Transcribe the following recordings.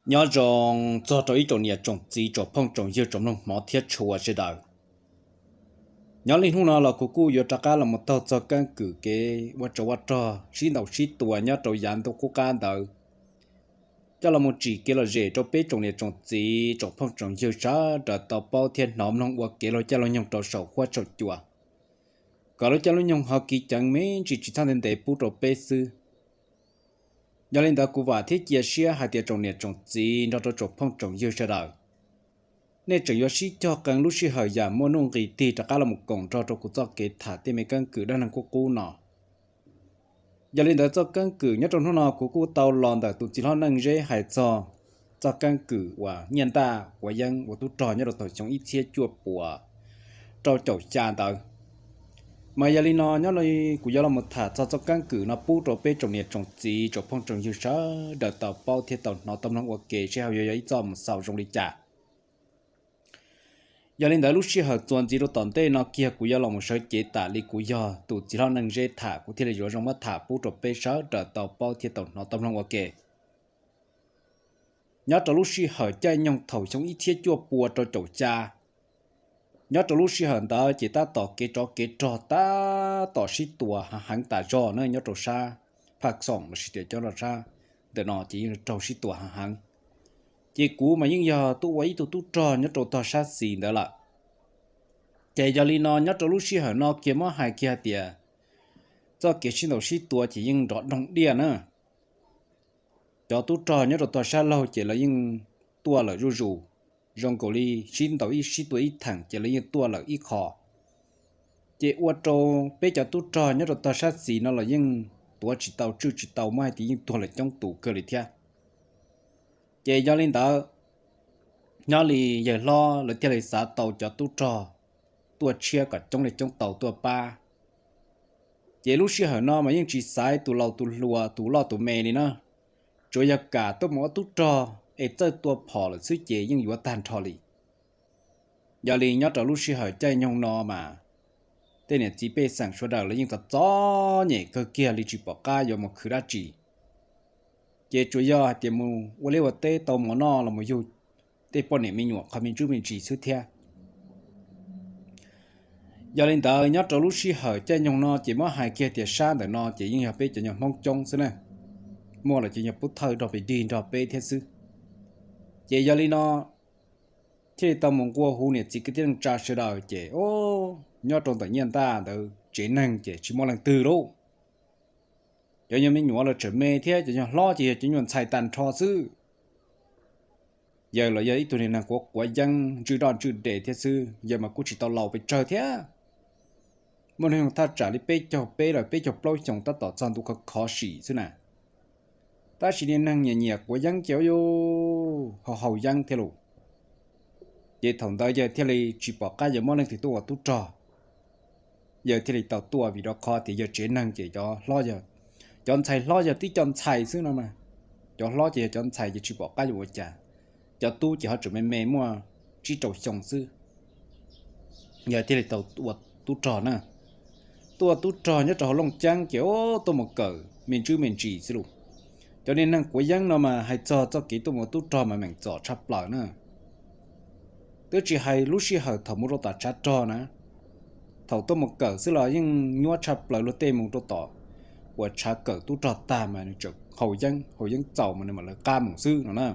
Nyob zoo txog rau ib tsoom niam tsoom txiv tsoom phooj tsoom ywg tsoom mloog hmov thiab tshua sawv daws. Nyob li hnub no los kuv kuj yuav rov qab los mus taug txog keeb kwm kev ua tsov ua rog sib ntaus sib tua nyob rau yav ntuj qub qab ntawd, coj los mus tsim kev lom zem rau peb tsoom niam tsoom txiv tsoom phooj tsoom ywg sawv daws tau paub thiab hnov mloog ua kev lub caij lub nyoog rau saum huab saum cua, kom lub caij lub nyoog ho kiv ceev me ntsis tsis txhob ntev ntev pub rau peb xwb. Yog li ntawd kuv vam thiab cia siab hais tias tsoom niam tsoom txiv nrog rau tsoom phooj tsoom ywg sawv daws, nej tseem yuav sib cog qee lub sij hawm yam muaj nuj nqis tig rov qab los mus koom nrog rau kuv txoj kev tham tej me keeb kwm dab neeg qub qub no. Yog li ntawd txoj keeb kwm nyob rau hnub no kuv kuj tau los ntawm tus txiv hlob Neej Zeb hais txog txoj keeb kwm uas Nyiaj Ntaj quav yeeb ua tub rog nyob rau thaum xyoo ib txhiab cuaj puas rau caum xya ntawd. Mas yog li no nyob li kuv yuav los mus tham txog txoj keeb kwm no pub rau peb tsoom niam tsoom txiv tsoom phooj tsoom ywg sawv daws tau paub thiab tau hnov tau mloog ua ke seb ho yuav yog ib txoj mus xaus zoo li cas. Yog li ntawd lub sij hawm txuas ntxiv rau tom ntej no kiag kuv yuav los mus sawv cev tam li kuv yog tus txiv hlob Neej Zeb tham kuv thiaj li yuav zoo muab tham pub rau peb sawv daws tau paub thiab tau hnov tau mloog ua ke. Nyob rau lub sij hawm caij nyoog thaum xyoo ib txhiab cuaj pua rau caum xya, nyob rau lub sij hawm ntawd ces tab tom kev tsov kev rog tab tom sib tua hav heev tas zog na nyob rau sab Phaj Xoom lossis tias cov rau sab ntawm no ces yeej raug sib tua hav heev. Ces kuv mas yeej yog tuaj ua ib tug tub rog nyob rau tog sab xis ntawd lawm. Ces yog li no nyob rau lub sij hawm no kiag muab hais kiag hais tias txoj kev sib ntaus sib tua ces yeej nrov doog diaj na. Cov tub rog nyob rau tog sab laug ces lawv yeej tuaj lawm zuj zus, zoo nkaus li sib ntaus ib sib tua ib theem ces lawv yeej tuaj lawm ib qho. Ces ua rau peb cov tub rog nyob rau tog sab xis no los yeej tuav tsis tau tswj tsis tau muab hais tias yeej tuag lawm coob tus kawg li thiab. Ces yog li ntawd, nyob li yawg hlob lawv thiaj li xav tau cov tub rog tuaj tshiab kom coob li coob tau tuaj pab. Ces lub sij hawm no mas yeej tsis xaiv tus laus tus hluas tus loj tus me li na, tsuas yog kam tuaj mus ua tub rog es txawj tua phom lawm xwb ces yeej yuav tag nrho li. Yog li nyob rau lub sij hawm caij nyoog no mas tej niam txiv pej xeem sawv daws lawv yeej txom txom nyem kawg kiag li tsis pom qab yuav mus khwv dab tsi. Ces tsuas yog hais tias mus ua liaj ua teb tau mov noj los mus yug tej poj niam me nyuam qhov me ntsuj me ntsis xwb thiab. Yog li ntawd nyob rau lub sij hawm caij nyoog no ces muab hais kiag tias sab ntawm no ces yeej yog peb cov nyuag Hmoob coob xwb na, muaj los ces nyuag pub thawj nrog pes dig nrog peb thiab xwb. Ces yog li no thiaj li tau mus nqua hu niam txiv kwv tij neej tsa sawv daws ces nyob rau ntawm Nyiaj Ntaj ntawd tsev neeg ces tsis muaj leej twg lauj. Cov nyuag me nyuam los tseem me thiab cov nyuag hlob ces yog cov nyuag ntxhais tag nrho xwb. Yawg los yog ib tug niag neeg quav quav yeeb ntswj doj ntswj des thiab xwb, yawg mas kuj tsis tau laus pes tsawg thiab. Muaj hnub nyoog thaj tsam li peb caug peb los peb caug plaub xyoos tab tom txog ntu khov khov sim xwb na. Tab sis niag neeg nyiam nyiam quav yeeb ces ua yuav haus haus yeeb thiab lauj. Ces thaum ntawd yawg thiaj li tsis pom qab yuav muab leej twg tuaj ua tub rog. Yawg thiaj li tau tuaj vim rau qhov tias yawg tsev neeg ces cov hlob yog, cov ntxhais hlob yog tib co ntxhais xwb no mas. Cov hlob ces yog cov ntxhais ces tsis pom qab yuav ua cas. Cov tub ces ho tseem me me muaj tsib rau xyoo xwb. Yawg thiaj li tau ua tub rog na. Tuaj ua tub rog nyob rau hauv Looj Ceeb ces tuaj mus kawm me ntsuj me ntsis xwb lauj. Cov niag neeg quav yeeb no mas hais txog txoj kev tuaj mus ua tub rog mas meem txom tshaj plaws na. Twb tsis hais lub sij hawm thaum mus rau tom tshav rog na, thaum tuaj mus kawm xwb los yeej nyuaj tshaj plaws luag tej mus rau tom uas tshav kawm tub rog tag mas nws tseem haus yeeb haus yeeb txaus mas nws mam lawv qab mus xwb no na.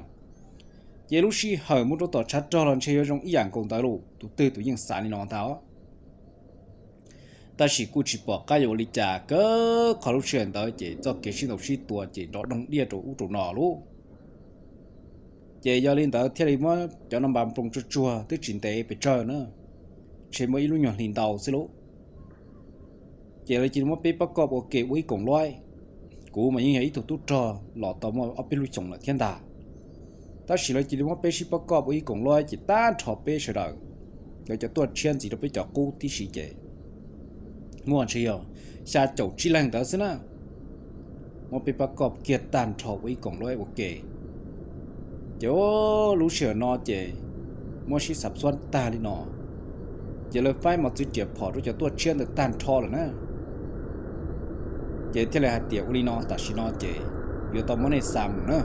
Ces lub sij hawm mus rau tom tshav rog los ntshe yuav zoo ib yam nkaus ntawd lauj, tus twg tus yeej xav li no ntag os. Tab sis kuj tsis pom qab yuav ua li cas, kawg qhov lub sij hawm ntawd ces txoj kev sib ntaus sib tua ces nrov doog diaj rau ub rau no lauj. Ces yog li ntawd thiaj li muab cov no npas nploos tsuag tsuag twb tsis ntev pes tsawg na, ntshe muaj ib lub nyuag hlis ntau xwb lauj. Ces lawv cia li muab peb pab koj ua ke ua ib koom luaib. Kuv mas yeej yog ib tug tub rog los tau muaj ob peb lub xyoos lawm thiab ntag, tab sis lawv cia li muab peb sib pab koj ua ib koom luaib ces tag nrho peb sawv daws, lawv cov tuaj tshiab ntxiv rau peb cov qub tib si ces muaj ntshe yog xya caum tsib leeg ntawd xwb na. Muab peb pab koj kiag tag nrho ua ib koom luaib ua ke. Ces lub sij hawm no ces muab sib xav xuab tag li no, ces lawv faib mos txwv riam phom rau cov tuaj tshiab ntawd tag nrho lawm na. Ces thiaj li hais tias ua li no tam sim no ces yuav tau muab nej xa mus na.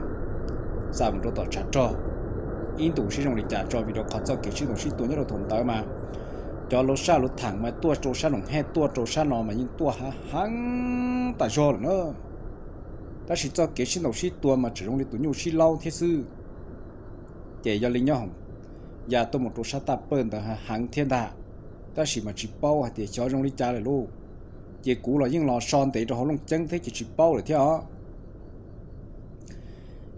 xa mus rau tom tshav rog. Ib ntus sib zoo li cas tso, vim rau qhov txoj kev sib ntaus sib tua nyob rau thaum ntawd mas cov luv saj luv tham mas tuaj rau sab Noom Hej, tuaj rau sab no mas yeej tuaj heev tas zog lawm na. Tab sis txoj kev sib ntaus sib tua mas tseem zoo li tus nyuj sib laub thiab xwb. Ces yog li Nyob Hoom ya tuaj mus rau sab Taj Pawj ntawd heev thiab ntag, tab sis mas tsis paub hais tias xyov zoo li cas lawm lauj. Ces kuv los yeej los so ntev rau hauv Looj Ceeb thiab ces tsis paub lawm thiab os.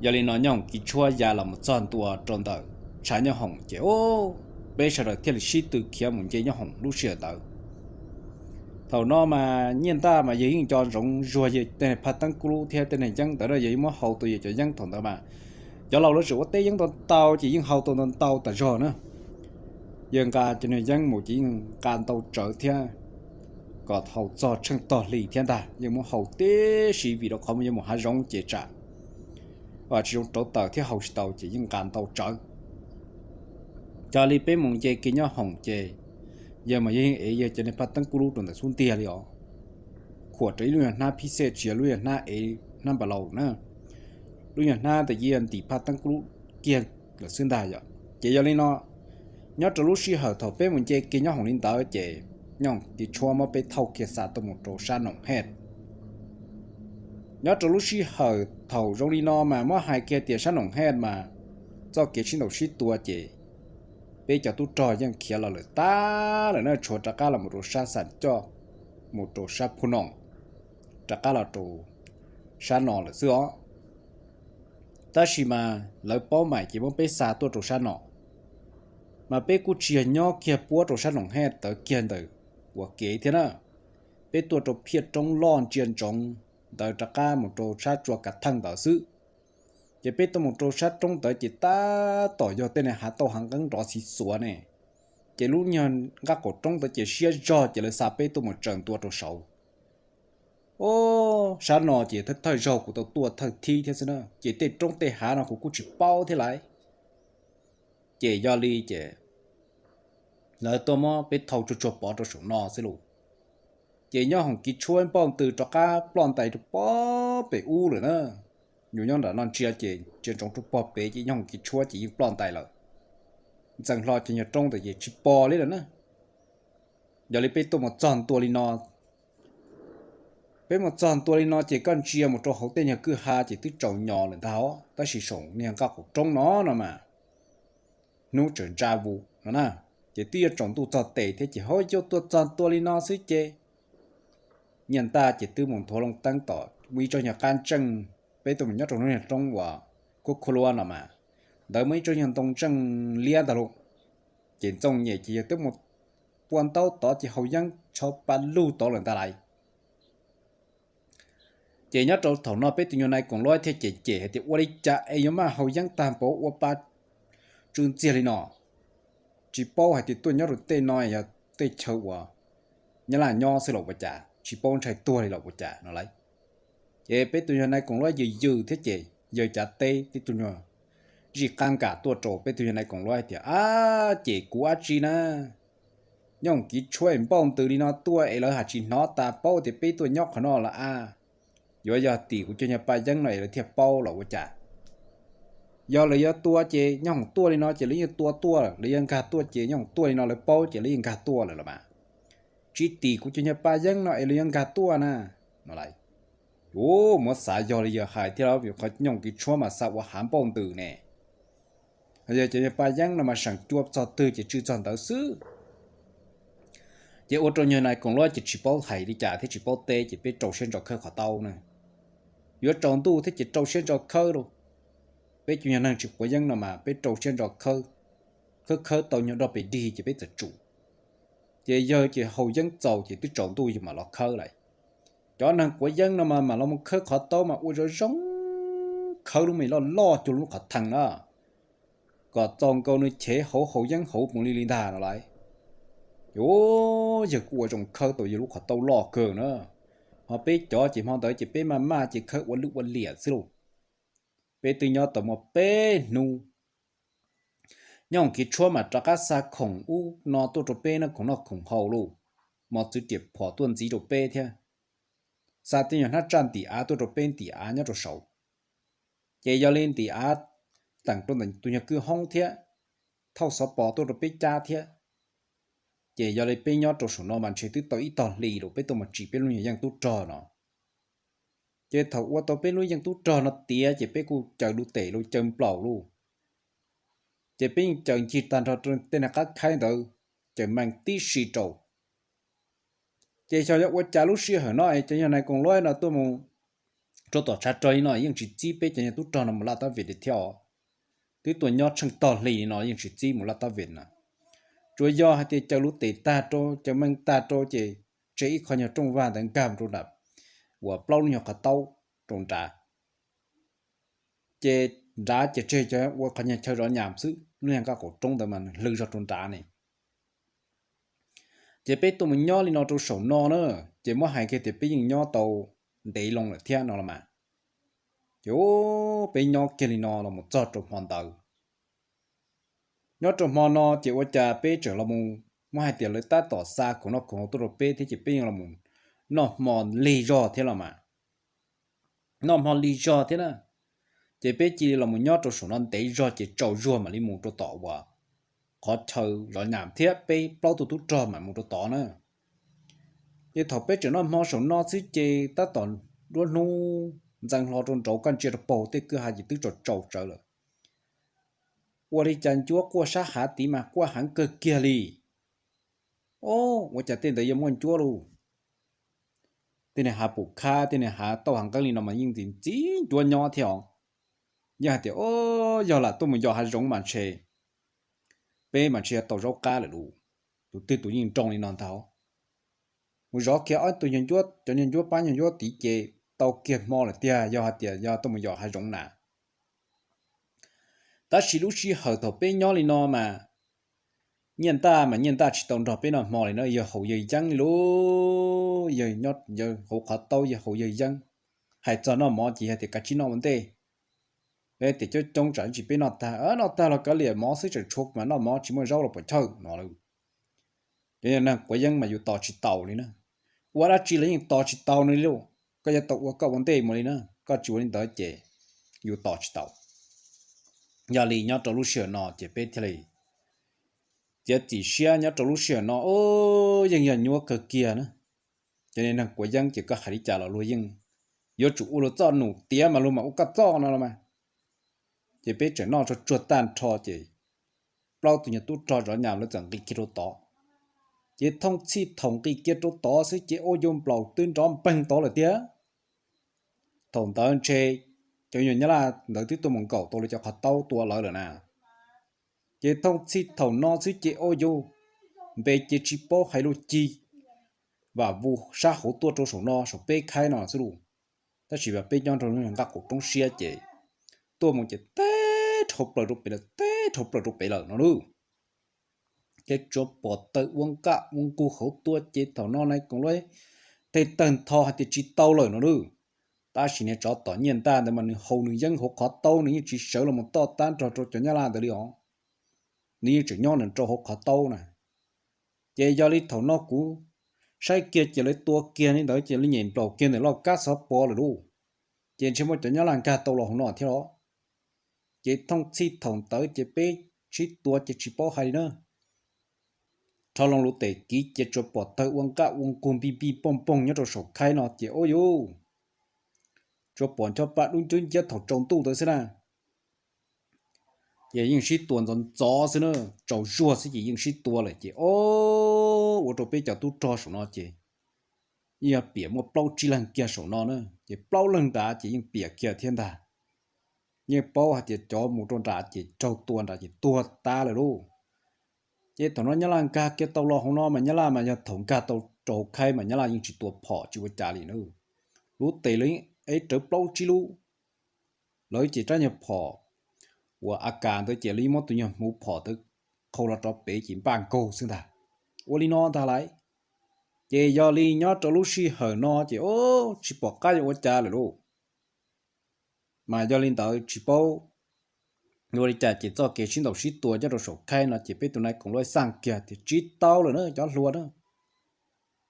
Yog li no Nyob Hoom Kiv Tshuab ya los mus txog ntua rau ntawm tshav Nyob Hoom ces peb sawv daws thiaj li sib tw khiav mus nce Nyob Hoom lub sij hawm ntawd. Thaum no mas Nyiaj Ntaj mas yawg yeej nco ntsoov zuag yawg tej niag phaj teeb kub lub thiab tej niag yeeb ntawd, yawg yeej muab hau tau yawg cov yeeb thaum ntawd mas cov laus lawv tseem ua teb yeeb ntau ntau ces yeej hau tau ntau ntau tas zog na. Yawg nqa cov niag yeeb mus ces yeej nqa ntau tsawv thiab, kom hau txog tsheej tog hli thiab ntag, yeej muab hau tib si vim rau qhov mus yuav mus hav zoov ces tsam tsis zoo rauv taws thiab hau tsis tau ces yeej nqa ntau tsawv. Yog li peb mus nce kiag Nyob Hoom ces yawg mas yawg yeej ev yawg cov niag phaj teeb kub lub rau ntawm xub ntiag li os, khuam rau ib lub nyuag hnab phib xej, tsis yog lub nyuag hnab ev hnab npas laus na. Lub nyuag hnab ntawd ces yog ntim phaj teeb kub lub kiag lawm xwb ntag yom. Ces yog li no, nyob rau lub sij hawm thaum peb mus nce kiag Nyob Hoom li ntawd ces Nyob Hoom Kiv Tshuab muab peb thauj kiag xa tuaj mus rau sab Noom Hej. Nyob rau lub sij hawm thaum zoo li no mas muab hais kiag tias sab Noom Hej mas txoj kev sib ntaus sib tua ces peb cov tub rog yeej khiav los lawm tag lawm na, tshuav rov qab los mus rau sab Xam Coj, mus rau sab Phu Noom, rov qab los rau sab no lawm xwb os. Tab sis mas lawv paub mais ces muab peb xa tuaj rau sab no, mas peb kuj tsis yog nyob kiag puab rau sab Noom Hej tawv kiag ntawm uas kev thiab na. Peb tuaj rau phiaj roob loj ntsia ntsoov ntawd rov qab mus rau sab Tsua Kav Theej ntawd xwb. Ces peb tuaj mus rau sab roob ntawd ces tab tom yog tej niag hav tauj hav nqeeb nrov xiv xuav ne. Ces lub nyuag nqaj qaum roob ntawd ces siab zog ces lawv xa peb tuaj mus tsaws ntua rau saud. Sab no ces thawj thawj zaug kuv tau tuaj thawj thib thiab xwb na, ces tej roob tej hav no kuv kuj tsis paub thiab lauj. Ces yog li ces lawv tuaj muab peb thauj tsuag tsuag pov rau saum no xwb lauj. Ces Nyob Hoom Kiv Tshuab npauj ntws rov qab ploj ntais rau pem ub lawm na. Yus nyob nram no ntsia ces ntsia ntsoov rau pog pem ces Nyob Hoom Kiv Tshuab ces yeej ploj ntais lawm. Ntxeev hlo ces nyuag roob ntawd ces tsis pom li lawm na. Yog li peb tuaj mus txog ntua li no, peb mus txog ntua li no ces koj ntsia mus rau hauv tej nyuag kwj ha ces twb tsaus nyos lawm ntag os, tab sis saum niag nqaj qaum roob no no mas hnub tseem ntsa vus no na, ces twb yuav tsaus ntuj txog tes thiab ces ho yuav tuaj txog ntua li no xwb ces Nyiaj Ntaj ces twb mus nthuav loo teeb tom muaj ib tsob nyuag qab ntseej, peb tuaj mus nyob rau lub nyuag roob uas Khuab Khuab Luab no mas, ntawd muaj ib tsob nyuag ntoo ntseej liab ntag lauj. Ces Ntxooj Nyem ces yawg twb mus pua ntaub tod ces haus yeeb tshau pa lug tod lawm ntag lauj. Ces nyob rau thaum no peb tus nyuag nais koom luab thiaj cem cem hais tias ua li cas es yuav maj haus yeeb tag npaum ua pa tsw ntxiag li no. Tsis paub hais tias tuaj nyob rau tej no yog tej chaw uas Nyab Laj nyob xwb los ua cas, tsis paub ntshai tuag li los ua cas no lauj. Ces peb tus nyuag nais koom luab yws yws thiab ces yawg cav teb tib tug nyuag zij qab nkam tuaj rau peb tus nyuag nais koom luab hais tias ab, ces kuv ab tsi na, Nyob Hoom Kiv Tshuab npauj ntws li no tuaj es lawv haj tsis hnov tas paub tias peb tuaj nyob qhov no los a. Yuav yog tim kuv cov nyuag paj yeeb no es lawv thiaj paub los ua cas. Yog lawv yuav tua ces Nyob Hoom tuaj li no ces lawv yeej tua tuaj, lawv yuav nkag tuaj ces Nyob Hoom tuaj li no lawv paub ces lawv yeej nkag tuaj lawm los mas. Tsis tim kuv cov nyuag paj yeeb no es lawv yuav nkag tuaj na no lauj. Ub, muab xav yog li yawg hais thiab los vim qhov Nyob Hoom Kiv Tshuab mas xav ua hav npauj ntws ne. Yog cov nyuag paj yeeb no mas seem cua txog twg ces tsw txog ntawd xwb. Ces ua rau nyuag nais koom luab ces tsis paub hais li cas thiab tsis paub teb ces peb rau siab ntso khawb qhov taub na. Yuav tsaus ntuj thiab ces rau siab ntso khawb lauj. Peb cov nyuag neeg tsis quav yeeb no mas peb rau siab ntso khawb, khawb khawb tau nyuag dog pes dig ces peb txawm tsum. Ces yawg ces haus yeeb txaus ces twb tsaus ntuj yawg mam los khawb lauj. Cov neeg quav yeeb no mas mam los mus khawb qhov taub mas ua zoo zoo, khawb lub me loj loj cuag lub qhov theej na, kom txaus nkaus nws chev hauv haus yeeb hauv mus li li ntag no lauj. Yawg kuj ua zoo khawb tau yawg lub qhov taub loj kawg na. Ho peb cov ces hmo ntawd ces peb maj maj ces khawb ua lwj ua liam xwb lauj. Peb twb nyob tau muaj peb hnub, Nyob Hoom Kiv Tshuab mas rov qab xa khoom ub no tuaj rau peb na, khoom noj khoom haus lauj. Mos txwv riam phom tuaj ntxiv rau peb thiab. Xa tej nyuag hnab tsaj ntim av tuaj rau peb ntim av nyob rau saud. Ces yog li ntim av teem rau ntawm tus nyuag kwj hoob thiab, thauj xov pos tuaj rau peb cab thiab. Ces yog li peb nyob rau saum no mas ntshe twb tau ib tog hli lawm peb tuaj mus tsim peb lub nyuag yeej tub rog no. Ces thaum ua tau peb lub yeej tub rog no tiav ces peb kuj caws lub tes los caws nplaum lauj. Ces peb yeej caws ncig tag nrho tej niag qab khaib ntawd, caws meej tib si rau. Ces xyov yog ua cas lub sij hawm no es cov nyuag nais koom luaib no tuaj mus rau tom tshav rog li no yeej tsis txib peb cov nyuag tub rog no mus laj tab vim li thiab os. Twb tuaj nyob tsheej tog hli li no yeej tsis txib mus laj tab vim na. Tsuas yog hais tias caws lub tes tag rau, caws meej tag rau ces tseg ib qho nyuag rooj vag ntawd nkag rau nram uas plaub lub nyuag qhov taub rau nrad. Ces nrad ces tseg cov ua qhov nyuag chaw zov nyas xwb, lub nyuag nqaj qaum roob ntawd mas nws hlw zog rau nrad ne. Ces peb tuaj mus nyob li no rau saum no na, ces muab hais kiag tias peb yeej nyob tau ntev loo lawm thiab no los mas. Ces peb nyob kiag li no los mus txog rau hmo ntawd. Nyob rau hmo no ces ua cas peb tseem los mus, muab hais tias lawv tab tom xa khoom noj khoom haus tuaj rau peb thiab ces peb yeej los mus noj hmo lig zog thiab los mas. Noj hmo lig zog thiab na, ces peb cia li los mus nyob rau saum no ntev zog ces tsaus zuag mam li mus rau tom uas qhov chaw zov nyas thiab peb plaub tug tub rog mam mus rau tod na. Ces thaum peb tseem noj hmo saum no xwb ces tab tom nruab hnub ntxeev hlo rau nraud kaj ntsia rau paug tej kwj ha ces twb tsaus tsaus tsawv lawm. Ua li cas ncuab quaj sab hav tid mas quaj heev kawg kiag li. Ob, ua cas tej ntawd yuav muaj ncuab lauj? Tej niag hav pum khab, tej niag hav tauj hav nqeeb li no mas yeej ntxim ntxim ncuab nyob thiab os. Yeej hais tias, o, yog lam tuaj mus yos hav zoov mas ntshe peb mas ntshe yuav tau zaub qab lawm lauj. Tus twg tus yeej nroo li no ntag. Mus zov kiag ob tug nyuag ncuab, cov nyuag ncuab pab nyuag ncuab tid ces tau kiag hmo lawm tiag yog hais tias yog tuaj mus yos hav zoov na. Tab sis lub sij hawm thaum peb nyob li no mas Nyiaj Ntaj mas Nyiaj Ntaj tsis tau nrog peb noj hmo li na, yawg haus yawg yeeb li lauj. Yawg nyob hauv qhov taub yawg haus yawg yeeb. Hais txog noj mov ces yog tias kav tsij noj ua ntej. Tias coob coob tsam ntsis peb noj tag, noj tag los kav liam mov xwb, tseem tshuav mas noj mov tsis muaj zaub los puas chawj no lauj. Cov neeg quav yeeb mas yus tos tsis taus li na. Ua dab tsi los yeej tos tsis tau nws li lauj. Koj yuav tau ua koj ua ntej mus li na, koj tsis ua li ntawd ces yus tos tsis tau. Yog li nyob rau lub sij hawm no ces peb thiaj li txiav txim siab nyob rau lub sij hawm no, yeej yog nyuaj kawg kiag na. Cov neeg quav yeeb ces koj hais li cas los luag yeej yuav tsum ua luag txoj num tiav mas luag mam ua koj txoj no los mas. Ces peb tseem noj tsuag tsuag tag nrho ces plaub tus nyuag tub rog zov nyas lawv txawm nqis kiag rau tod. Ces thooj txhij thaum nqis kiag rau tod xwb ces ua yuav nplaum twb nrov npeeg tod lawm tiag. Thaum ntawd ntshe cov nyuag nyab laj ntawd twb tuaj mus nkaum tau lawv cov qhov taub tua lawv lawm na. Ces thooj txhij thaum no xwb ces ua yuav npe ces tsis paub hais lus cig, vam vus sab hauv tuaj rau saum no saum peb khaib no xwb lauj. Tab sis mas peb nyob rau nqaj qaum roob siab ces tuaj mus ces teb dhau plaws rau pem lawm, teb dhau plaws rau pem lawm no lauj. Ces tsuav pom tawg ua nqaj ua nqug hauv tuaj ces thaum no nais koom luaj tej tawg ntho hais tias tsis tau lawm no lauj. Tab sis niag tsov tom Nyiaj Ntaj ntawd mas nws haus nws yeeb hauv qhov taub, nws yeej tsis sawv los mus toj tab nrog rau cov nyab laj ntawd li os. Nws yeej tseem nyob nws rau hauv qhov taub na. Ces yog li thaum no kuv saib kiag ces lawv tua kiag li ntawd ces lawv nyem nplaum kiag ntawm loj kab xov pos lawm lauj. Ces ntshe muaj cov nyab laj nkag tau los hauv no thiab los. Ces thooj txhij thaum ntawd ces peb sib tua ces tsis paub hais li na. Rho loo lub tes kiv cia tsuas pom tawg ua nqaj ua nqug npij npij pooj pooj nyob rau saum khaib no ces ua yuv, tsuas pom ncho pa dub ncub nciab thaum tsaus ntuj ntawd xwb na. Ces yeej sib tua ntxov ntxov xwb na, tsaus zuag xwb ces yeej sib tua lawm ces o, ua rau peb cov tub rog saum no ces yeej yog piam muaj plaub tsib leeg kiag saum no na, ces plaub leeg nrad ces yeej piam kiag thiab ntag. Yeej paub hais tias cov mus rau nrad ces raug tua nrad ces tuag tas lawm lauj. Ces thaum no nyab laj nkag kiag tau los hauv no mas nyab laj mas yog thaum nkag tau rau hauv khaib mas nyab laj yeej tsis tua phom tsis ua cas li na. Lub tes lawv yeej ev rawv plaub tsib lub, lawv ces rab nyuag phom uas A K ntawd ces lawv yeej muab tus nyuag hmuv phom ntawd qhau los rau pem ces npaj nkaug xwb ntag. Ua li no ntag lauj. Ces yog li nyob rau lub sij hawm no ces o, tsis pom qab yuav ua cas lawm lauj. Mas yog li ntawd tsis paub ua li cas ces txoj kev sib ntaus sib tua nyob rau saum khaib no ces peb tus nais koom luaj xaj kiag tias tsis tau lawm na cov hluas na,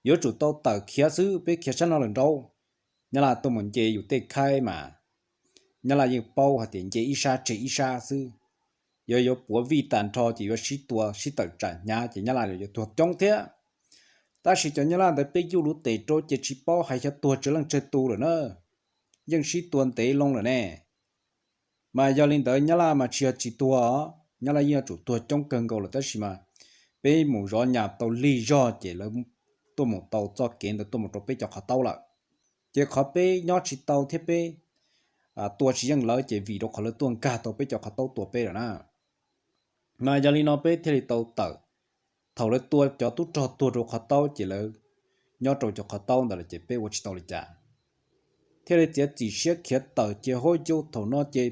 yuav tsum tau tawm khiav xwb, peb khiav sab no lawm nraud. Nyab laj tuaj mus nce yus tej khaib mas Nyab Laj yeej paub hais tias nce ib sab tseg ib sab xwb. Yog yuav puav vij tag nrho ces yuav sib tua sib tawm tsam hnyav ces Nyab Laj yuav tuag coob thiab. Tab sis cov Nyab Laj ntawd peb yuj lub tes rau ces tsis paub hais xyov tuag tsawg leej tsawg tus lawm na. Yeej sib tua ntev loo lawm ne. Mas yog li ntawd Nyab Laj mas tsis yog tsis tuag, Nyab Laj yeej yuav tsum tuag coob kawg nkaus lawm tab sis mas peb mus zov nyas tau lig zog ces lawv tuaj mus tau txoj kev ntawd tuaj mus rau peb cov qhov taub lawm. Ces qhov peb nyob tsis tau thiab peb tua tsis yeej lawv ces vim rau qhov lawv tuaj nkag tau peb cov qhov taub tua peb lawm na. Mas yog li no peb thiaj li tau tawm. Thaum lawv tua cov tub rog tuag rau qhov taub ces lawv nyob rau cov qhov taub ntawd lawm ces peb ua tsis tau li cas, thiaj li txiav txim siab khiav tawm ces huab cua thaum no ces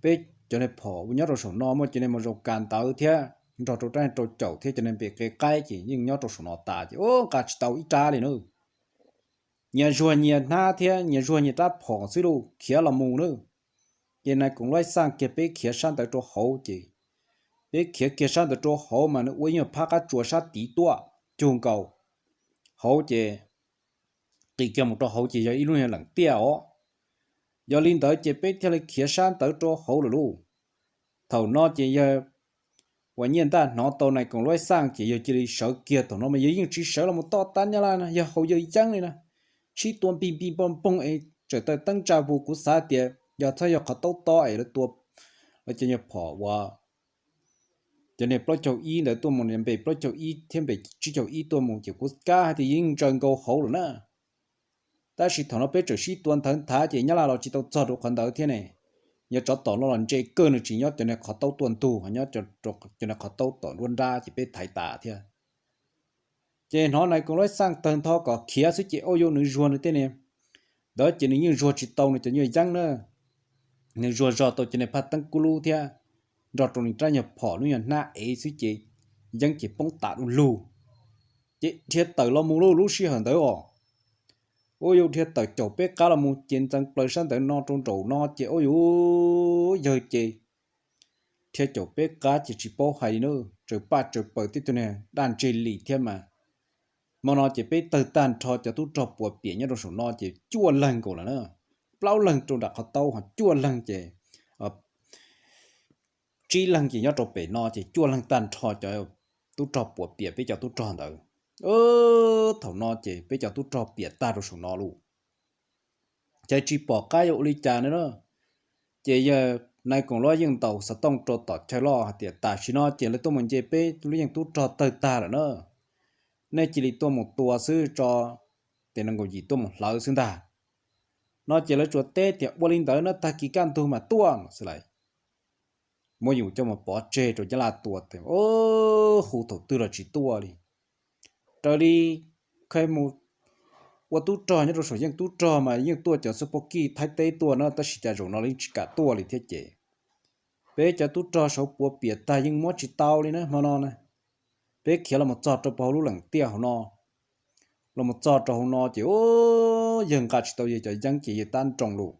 peb cov neeg phom uas nyob rau saum no muaj cov neeg mus zaum kas ntawd thiab nrog rau rab rau caum thiab cov neeg npe qe qaib ces yeej nyob rau saum no tas ces ua nqa tsis tau ib rab li na. Nyias zuag nyias hnab thiab nyias zuag nyias rab phom xwb lauj, khiav los mus na. Ces nais koom luj xaj kiag peb khiav sab ntawd rau hauv ces peb khiav kiag sab ntawd rau hauv mas nws ua ib nyuag phab qab tsuas sab tid tuaj cug nkaus hauv ces qis kiag mus rau hauv ces yog ib lub nyuag leem tiaj os. Yog li ntawd ces peb thiaj li khiav sab ntawd rau hauv lawm lauj. Thaum no ces yawg uas Nyiaj Ntaj hnov tau nais koom luj xaj ces yawg cia li sawv kiag. Thaum no mas yawg yeej tsis sawv los mus toj tab Nyab Laj na, yawg haus yawg yeeb li na. Sib tua npig npig npog npoog es tseem taw teeb tsa vus, kuv xav tias yog txhob yog qhov taub to es lawv tua, lawv cov nyuag phom uas cov niag plaub caug ib ntawd tuaj mus, npe plaub caug ib thiab npe tsib caug ib tuaj mus ces kuv kab hais tias yeej ntsaws nkaus hauv lawm na. Tab sis thaum no peb tseem sib tua nthawv nthav ces Nyab Laj los tsis tau txog rau qhov ntawd thiab ne. Yog tsov tom no los ntse kawg nws tsis nyob cov niag qhov taub tuaj ntug, nyob cov niag qhov taub tom nruab nrab ces peb thaiv tas thiab. Ces hnov nais koom luj xaj tawg ntho kom khiav xwb ces ua yuav nws zuag nws tej niag ntawd ces nws yeej zuag tsis tau nws cov nyuag yeeb na. Nws zuag zog tau cov niag phaj teeb kub lub thiab nrog rau nws rab nyuag phom lub nyuag hnab ev xwb ces yeeb ces poob tas du lug. Ces dhia tawm los mus lauj, lub sij hawm ntawd os. Ua yuav dhia tawm caum peb qab los mus ces ntxeev plaws sab ntawd no rau nraum no ces ua yuav yawg ces dhia caum peb qab ces tsis paub hais li na, tsaws paj tsaws paws tej tug niag daj ntseg li thiab mas. Hmo no ces peb tawg tag nrho cov tub rog puas piam nyob rau saum no ces cuaj leeg nkaus lawm na. Plaub leeg rau nram qhov taub ho cuaj leeg ces tsib leeg ces nyob rau pem no ces cuaj leeg tag nrho cov tub rog puas piam peb cov tub rog ntawd. Thaum no ces peb cov tub rog piam tag rau saum no lauj. Ces tsis pom qab yuav ua li cas na. Ces yawg nais koom luj yeej ntaus xov tooj rau tom chaw loj hais tias tam sim no ces lawv tuaj mus nce peb lub yeej tub rog tawg tag lawm na. Nej cia li tuaj mus tua xwb tso, tes nees nkaum yim tuaj mus hlawv xwb ntag. No ces lawv tsuas teb tias ua li ntawd na, tag kis kaj ntug mas tuaj no xwb lauj. Muab yus coj mus pov tseg rau Nyab Laj tua, hu thaum twg los tsis tuaj li. Raws li kheev mus ua tub rog nyob rau saum yeej tub rog mas yeej tuaj cov xub pov kij Thaib teb tuaj na, tab sis cas zaum no yeej tsis kam tuaj li thiab ces peb cov tub rog saud puas piam tag yeej muab tsis tau li na hmo no na. Peb khiav los mus txog rau hauv lub leem tiaj hauv no, los mus txog rau hauv no ces yawg nqa tsis tau yawg cov yeeb ces yawg tab nroo lauj.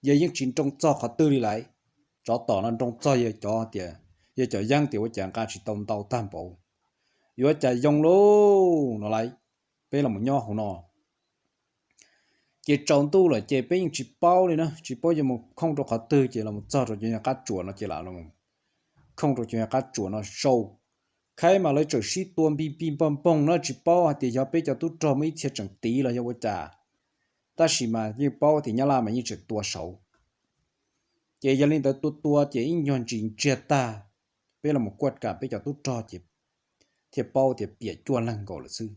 Yawg yeej tsis nroo txog qhov twg li lauj. Tsov tom no nroo txog yawg cov tias, yawg cov yeeb tias ua cas nqa tsis tau ntau tag npaum, yuav cas yoo lauj no lauj. Peb los mus nyob hauv no ces tsaus ntuj lawm ces peb yeej tsis paub li na, tsis paub yuav mus khooj rau qhov twg ces los mus txog rau cov nyuag qab tsuas no ces lam los khooj rau cov nyuag qab tsuas no sau. Khaib mas lawv tseem sib tua npig npig npog npoog na, tsis paub hais tias yog peb cov tub rog muaj ib txhia tseem tiv los yog ua cas, tab sis mas yeej paub tias Nyab Laj mas yeej tseem tua saud. Ces yog li ntawd tua tua ces ib nyuag ntsis ntsiag tag, peb los mus kuaj kam peb cov tub rog ces thiaj paub tias piam cuaj leeg nkaus lawm xwb.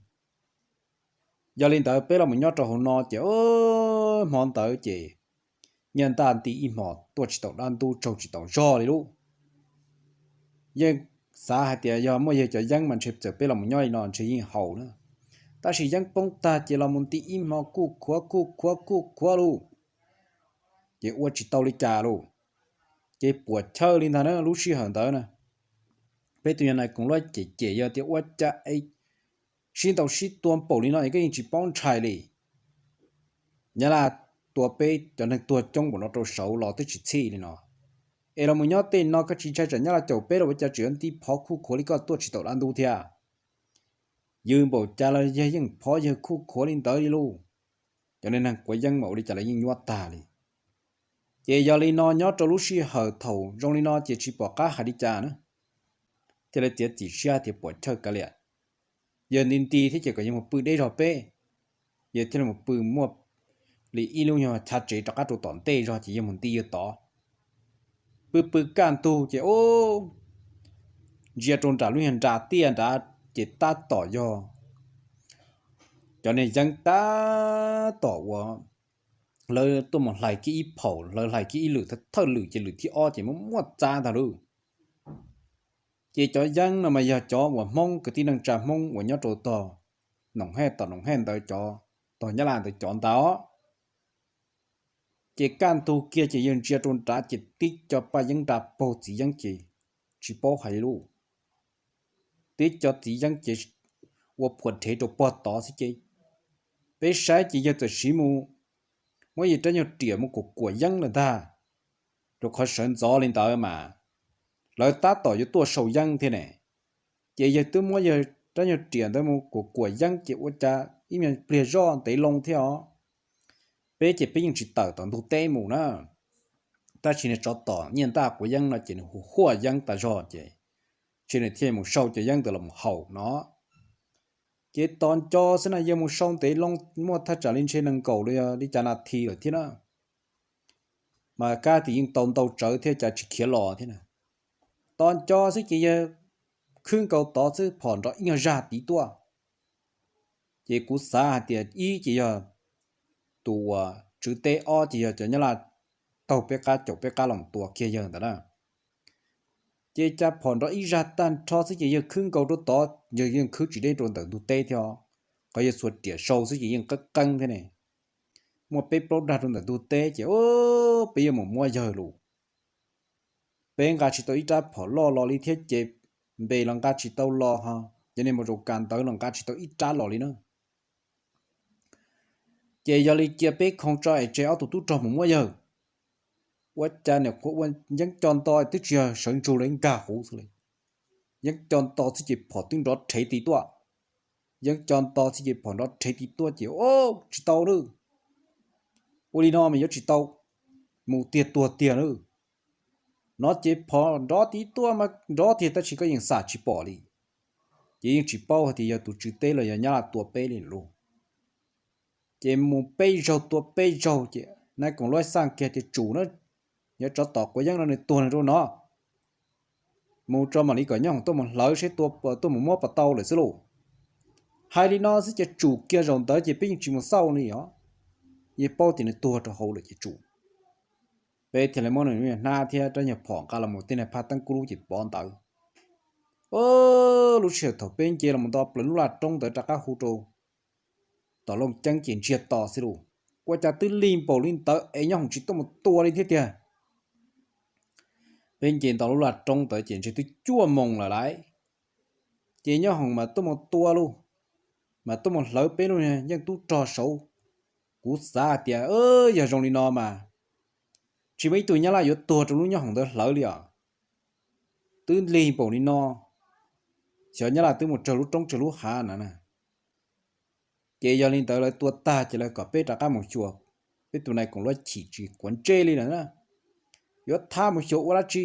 Yog li ntawd peb los mus nyob rau hauv no ces hmo ntawd ces Nyiaj Ntaj nti ib hmos tuaj tsis tau dab ntub tsaug tsis tau zog li lauj. Yeej xav hais tias yog muaj yawg cov yeeb mas ntshe txawm peb los mus nyob li no ntshe yeej haus na, tab sis yeeb poob tag ces los mus nti ib hmos kuj khuav kuj khuav kuj khuav lauj. Ces ua tsis tau li cas lauj. Ces puas chawj li ntag na lub sij hawm ntawd na. Peb tus yawg nais koom luaj cem cem yawg tias ua cas es sib ntaus sib tua npaum li no es koj yeej tsis paub ntshai li. Nyab Laj tua peb cov neeg tuag coob npaum no rau saud los twb tsis txhij li no, es los mus nyob tej no koj tsis ntshai tsam Nyab Laj caum peb los ua cas tseem yuav nti phov khuj khuav li koj tuaj tsis tau dab ntub thiab. Yws npaum cas los yawg yeej phov yawg khuj khuav li ntawd li lauj. Cov neeg quav yeeb mas ua li cas los yeej nyuaj tag li. Ces yog li no nyob rau lub sij hawm thaum zoo li no ces tsis pom qab hais li cas na, thiaj li txiav txim siab tias puas chawj kav liam, yawg nti nti thiab ces kom yawg mus pw deb zog peb. Yawg thiaj li mus pw muaj li ib lub nyuag chav tsev rov qab rau tom ntej zog ces yawg mus nti yawg tod. Pw pw kaj ntug ces ub, ntsia rau nram lub nyuag nra tiaj nrad ces tab tom yog cov niag yeeb tab tom uas lawv tuaj mus hlais kiag ib phaum, lawv hlais kiag ib lwm thawj lwm ces lwm thib ob ces muaj muaj txab ntag lauj. Ces cov yeeb no mas yog cov uas Hmoob kwv tij neej tsa Hmoob uas nyob rau tog Noom Hej tom Noom Hej ntawd cov, tog Nyab Laj ntawd cov ntag os. Ces kaj ntug kiag ces yawg ntsia rau nrad ces tib co paj yeeb nra paug txiv yeeb ces tsis paub hais li lauj. Tib co txiv yeeb ces ua phuam rhev rau pog tod xwb ces peb saib ces yawg txawm siv mus muab yawg rab nyuag riam mus kuam kuam yeeb lawm ntag, rau qhov sawv ntxov li ntawd mas lawv tab tom yuav tuaj sau yeeb thiab ne. Ces yawg twb muab yawg rab nyuag riam ntawd mus kuam kuam yeeb ces ua cas ib me pliag zoj ntev loo thiab os. Peb ces peb yeej tsis tawm tom ntug teb mus na, tab sis nws tsov tom Nyiaj Ntaj quav yeeb no ces nws hu huaj yeeb tas zog ces ntshe nws thiaj mus sau cov yeeb ntawd los mus haus no. Ces tos nco xwb na, yawg mus sau ntev loo muaj thaj tsam li ntshe nees nkaum li, li cas nas this lawm thiab na. Mas kab tias yeej tau ntau tsawv thiab cas tsis khiav los thiab na. Tos nco xwb ces yawg khwb nkaus tod xwb phom nrov ib nyuag zaj tid tuaj. Ces kuv xav hais tias ib ces yog tus uas tswv teb, ob ces yog cov Nyab Laj taug peb qab caum peb qab los tua kiag yawg ntawd na. Ces cas phom nrov ib zaj tag nrho xwb ces yawg khwb nkaus rau tod, yawg yeej khwb tsis deb rau ntawm ntug teb thiab, qhov yawg xuas riam sau xwb ces yeej qeeb qeeb thiab ne. Muaj peb plaub dag rau ntawm ntug teb ces peb yuav mus muab yawg lus. Peb nqa tsis tau ib rab phom loj los li thiab ces npe los nqa tsis tau los ho, cov niag mos zaum kas ntawd los nqa tsis tau ib rab los li na. Ces yog li cia peb khoo tso es tseg ob tug tub rog mus muab yawg. Ua cas niam qhuav ua yeeb co nto twb tsis yog sawv ntsug li, nkag huv xwb li. Yeeb co nto xwb ces phom twb nrov rhev tid tuaj. Yeeb co nto xwb ces phom nrov rhev tid tuaj ces, o, tsis tau lawm. Ua li no mas yuav tsis tau, mus tiag tuag tiag lawm. No ces phom nrov tid tuaj mas nrov tiag tab sis koj yeej xam tsis pom li. Ces yeej tsis paub hais tias yog tus tswv teb los yog Nyab Laj tua peb li lauj. Ces mus peb zaug tua peb zaug ces nais koom luaj xaj kiag tias tsum na, yuav tsov tom quav yeeb no nws tuag nws rau no. Mus tso mam li kom nyob hoom tuaj mus hlawv seb tuaj mus muab puas tau lawm xwb lauj. Hais li no xwb ces tsum kiag zaum ntawd ces peb yeej tsis mus xauj li os. Yeej paub tias nws tuag rau hauv lawm ces tsum. Peb thiaj li muab nws hnab thiab rab nyuag phom nqa los mus tej niag phaj teeb kub lub ces pov ntawd. Lub sij hawm thaum peb nce los mus nto plaws lub laj roob ntawd rov qab hu rau tom Looj Ceeb ces ntsiag to xwb lauj. Ua cas twb lig npaum li ntawd es nyob hoom tsis tuaj mus tua li thiab tiag. Peb nce nto lub laj roob ntawd ces ntshe twb cuaj moos lawm lauj. Ces nyob hoom mas tuaj mus tua lauj, mas tuaj mus hlawv peb lub yeej tub rog saud. Kuv xav hais tias yog zoo li no mas tsis muaj ib tug Nyab Laj yuav tuag rau lub nyob hoom ntawd hlawv li os. Twb lig npaum li no, xyov Nyab Laj twb mus raws lub roob raws lub hav na na. Ces yog li ntawd lawv tua tag ces lawv kom peb rov qab mus xyuas, peb tus nais koom luaj chim tsis quav ntsej li lawm na. Yuav thab mus xyuas ua dab tsi?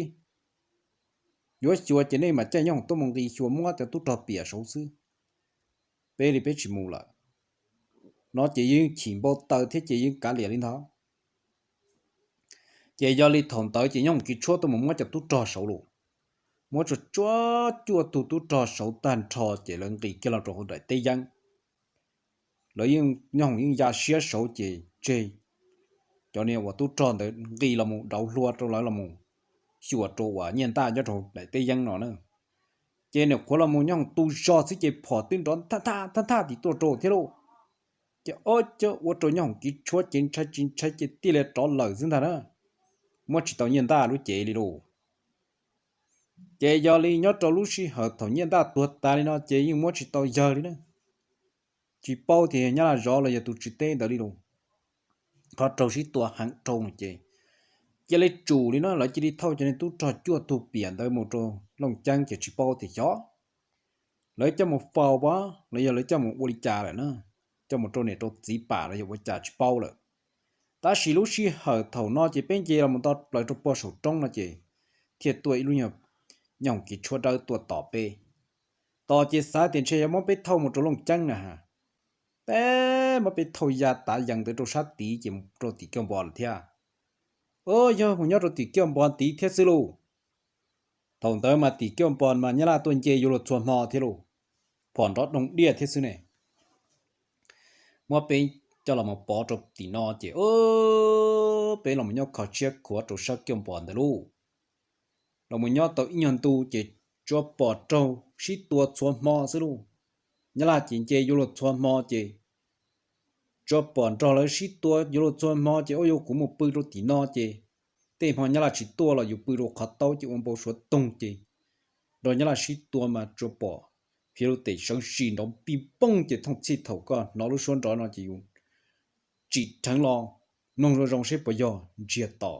Yuav xyuas ces nej mam caij nyob hoom tuaj mus nqis xyuas muab cov tub rog piam saud xwb. Peb li peb tsis mus lawm. No ces yeej chim npau taws thiab ces yeej kav liam li ntawd. Ces yog li thaum ntawd ces nyob hoom kiv tshuab tuaj mus muab cov tub rog saud lauj. Muab tsuag tsuag cuaj tug tub rog saud tag nrho ces lawv nqis kiag los rau hauv daim teb yeeb. Lawv yeej nyob hoom yeej ya siab saud ces tseg cov niag uas tub rog ntawd nqis los mus dauv hlua rau lawv los mus xyuas rau uas Nyiaj Ntaj nyob rau daim teb yeeb no na. Ces niam qhuav los mus nyob hoom tu zog xwb ces phom twb nrov thaj thaj tim tuaj rau thiab lauj. Ces ob cov ua rau nyob hoom kiv tshuab ces ntshai tsis ntshai ces tij li rov lawm xwb ntag na. Muab tsis tau Nyiaj Ntaj lub cev li lauj. Ces yog li nyob rau lub sij hawm thaum Nyiaj Ntaj tuag tas li no ces yeej muab tsis tau yawg li na. Tsis paub tias yog Nyab Laj zov los yog tus tswv teb ntawd li lauj. Qhov raug sib tua heev rau no ces cia li tsum li no, lawv cia li thauj cov niag tub rog cuaj tug piam ntawd mus rau Looj Ceeb ces tsis paub tias xyov lawv coj mus faus pab los yog lawv coj mus ua li cas lawm na, coj mus rau niam rau txiv pam los yog ua cas tsis paub lawm. Tab sis lub sij hawm thaum no ces peb nce los mus tau plaws rau puag saum roob no ces thiaj tuaj ib lub nyuag nyooj kiv tshuab dawb tuaj tos peb. Tos ces xav tias ntshe yuav muab peb thauj mus rau Looj Ceeb na ha. Tab muab peb thauj ya tav yees ntawd rau sab tid ces mus rau tim Kiaj Npo lawm thiab. Ua yog mus nyob rau tim Kiaj Npo tid thiab xwb lauj. Thaum ntawd mas tim Kiaj Npo mas Nyab Laj tuaj nce yuav luag txhua hmo thiab lauj, phom nrov doog diaj thiab xwb ne. Muab peb coj los mus pov rau tim no ces peb los mus nyob kho tshiab khuav rau sab Kiaj Npo ntawd lauj. Los mus nyob tau ib nyuag ntu ces tsuas pom raug sib tua txhua hmo xwb lauj. Nyab Laj ces nce yuav luag txhua hmo ces tsuas pom nrog lawv sib tua yuav luag txhua hmo ces ua yog kuv mus pw rau tim no ces tej hmo Nyab Laj tsis tuaj los yus pw rau qhov taub ces ua npau suav toog ces nrog Nyab Laj sib tua mas tsuas pom phiv lub tes sawv sis nrov pij pooj ces thooj txhij thaum koj hnov lub suab nrov no ces yus tsim dheev los mloog zoo zoo seb puas yog ntsiag to.